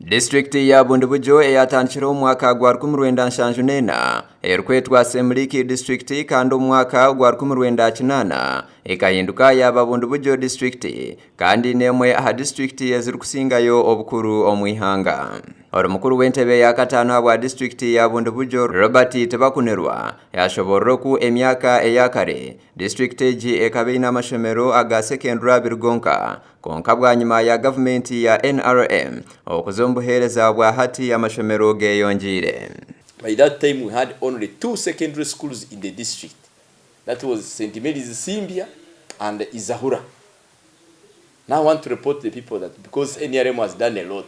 Disiturikiti ya Bundibugyo eyatandikire omu mwaka gwa 1974 erikwetwa Semliki disiturikiti kandi omu mwaka gwa 1980 ekahinduka yaaba Bundibugyo disiturikiti kandi n'emwe aha disiturikiti ezirikusingayo obukuru omu ihanga. Ori mukuru w'entebe ya kataano ahabwa disiturikiti ya Bundibugyo Robert Tibakunirwa yashoborora oku emyaka eya kare disiturikiti egi ekaba eine amashomero aga sekendure abiri gonka kwonka bwanyima ya gavumenti ya NRM okuza omu buheereza bwa hati amashomero geeyongyeire. By that time we had only two secondary schools in the district that was St Mary's Simbya and Izahura. Now I want to report to the people that because NRM has done a lot,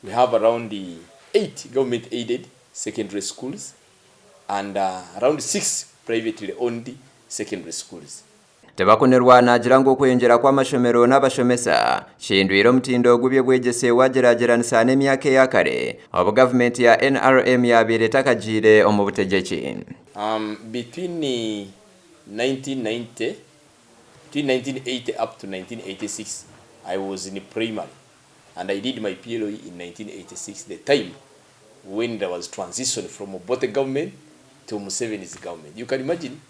we have around eight government aided secondary schools and around six privately owned secondary schools. Tibakunirwa naagira ngu okweyongyera kw'amashomero n'abashomesa kihindwire omutindo gw'eby'obwegyese waagyeragyeranisa n'emyaka eya kare obu gavumenti ya NRM yaabaire etakagiire omu butegyeki. Between 1990 Between 1980 up to 1986 I was in primary and I did my PLE in 1986 the time when there was transition from Obote government to Museveni's government. You can imagine,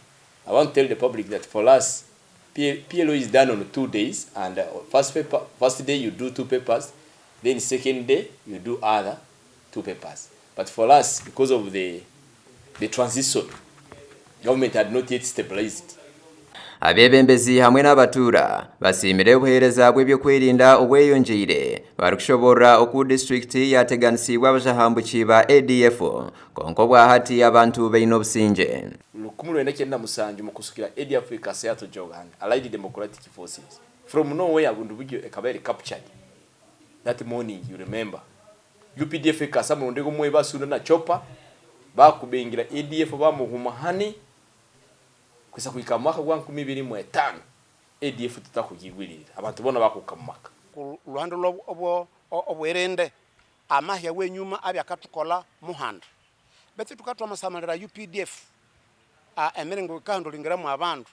I want to tell the public that for us PLE is done on 2 days and first paper, first day you do two papers, then second day you do other two papers. But for us, because of the transition, government had not yet stabilized. Abeebembezi hamwe n'abatuura basiimire obuheereza bw'ebyokwerinda obweyongyeire barikushoboorora oku disiturikiti yaateganisiibwe abajahambuki ba ADF kwonka obwahati abantu baine obusingye. 1997 mukusukira ADF ekaseato Joganga Allied Democratic Forces from nowhere Bundibugyo ekaba eri captured that morning you remember UPDF ekasa murundi gumwe basunda na chopper bakubengira ADF bamuhumahani kwisa kuhika mu mwaka gwa 2005 ADF tutakugigwirira abantu bona bakuka mu maka. Ku luhande obwerinde amahya wenyuma abyakathukolha muhanda betu thukathwamasamalira UPDF emiringo yikahandulingiramu abandu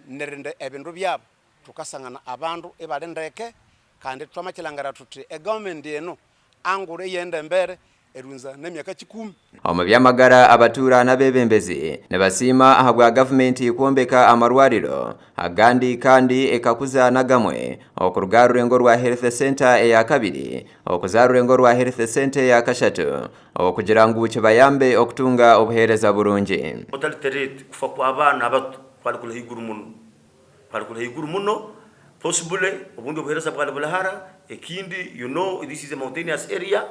nerinda ebindu byabu thukasangana abandu ibali ndeke kandi thwamakyilangira thuthi egovernment eno angura eyenda embere erunza nemyaka 10. Omu by'amagara abatuura n'abeebembezi nibasiima ahabwa gavumenti kwombeka amarwariro agandi kandi ekakuza n'agamwe okuruga aha rurengo rwa health centre eya kabiri okuza aha rurengo rwa health centre eya kashatu okugira ngu kibayambe okutunga obuheereza burungi. Mortality rate, kufa kw'abaana abato kwali kuri haiguru muno, kwali kuri haiguru muno, possibly obundi obuheereza bwali buri hara, ekindi you know this is a mountainous area,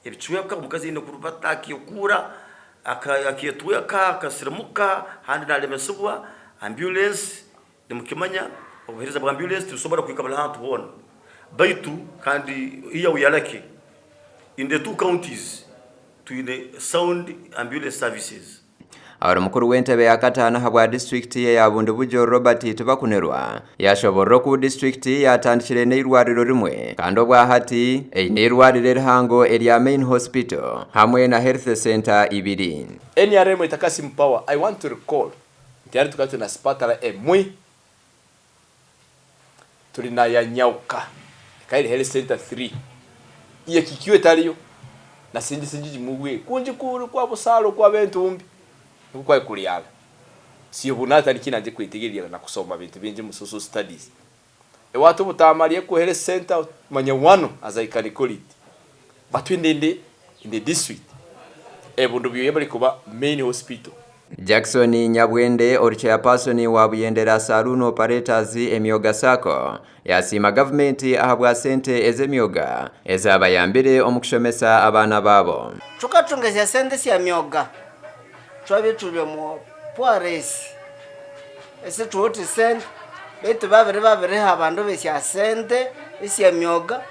ebicweka omukazi aine kurubata akekuura, aketweka, akasirimuka, handi naremesibwa, ambulance nimukimanya obuheereza bwa ambulance tibusobora kuhika buri hantu hoona, baitu kandi here we are lucky in the two counties twine sound ambulance services. Ori mukuru w'entebe ya kataano ahabwa disiturikiti eya Bundibugyo Robert Tibakunirwa yashoborora oku disiturikiti yatandikire n'eirwariro rimwe kandi obwahati eine eirwariro erihango erya Main Hospital hamwe na Health Centre ibiri. NRM etakasimu power, I want to recall nti hati tukaba turi na sipatara emwe turi na ya Nyauka ekaba eri health center 3 iye kikyo etariyo na singi singi jimubwe kungi kuri kwa busaaro kwa bentumbi nikwo kwari kuryara siyo bunata niki nangye kwetegerera na kusoma bintu bingi mu social studies ewatu obutamaria ku health center manya one as I can call it but in the in the district ebundu byoya bari kuba main hospital. Jackson Nyabwende ori chairperson wa Buyendera Saloon Operators Emyoga Sacco yasiima gavumenti ahabwa sente ez'emyoga ezabayambire omu kushomesa abaana baabo. Thukathunga esyasente sya myoga thwabya ithuli omu poorest isithuwithe sente betu babiri babiriha abandu besyasente esya myoga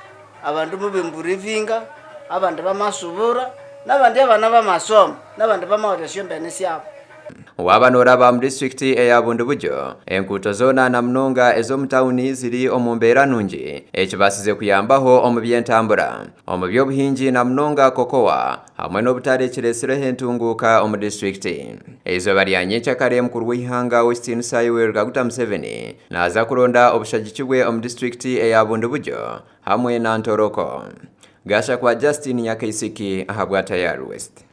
abandu mubemburuvinga abandi bamasubura nabandi abana bamasoma nabandi bamawulha esyombene syabo. Waaba nooraba omu disiturikiti eya Bundibugyo, enguuto zoona na munonga ez'omu tauni ziri omu mbeera nungi ekibaasize kuyambaho omu by'entambura, omu by'obuhingi na munonga kokowa hamwe n'obutare kiretsireho entunguuka omu disiturikiti. Eizooba rya nyencakare mukuru w'eihanga Owekitiinisa Yoweri Kaguta Museveni naaza kuronda obushagiki bwe omu disiturikiti eya Bundibugyo hamwe na Ntoroko. Gashakwa Justine Nyakaisiki ahabwa Tayari West.